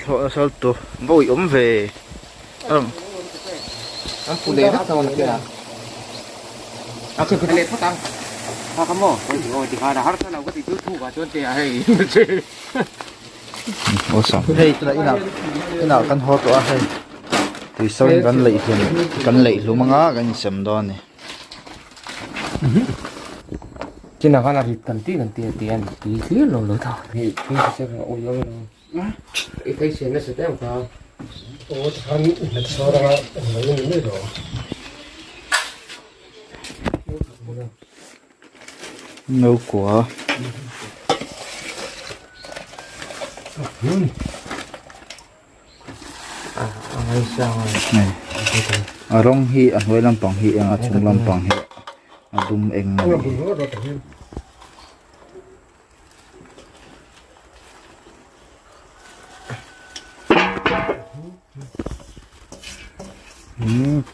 Thlawh nasa lutuk bawi awm ve An pu leh vek dawn a tia. A chu ka leh phawt ang. Kha ka maw? Awi ti khan a harsa lo ka ti chu thuk ah chuan tia hei. Awesome. Hei tunah inah inah kan haw tawh a hei tuiso in kan leih hlum kan leih hlum anga kan insem dawn a ni. Chinah khan a rit kan ti kan ti a ti a ni tui hlir lo lo tho. Hei thing se ka awi lo lo. I thei sian nasa em kha. Aw tikhan hmet sawr anga englo ni mai lo. No kua. A rawng hi a hnuai lampang hi eng a chung lampang hi a dum eng a ni.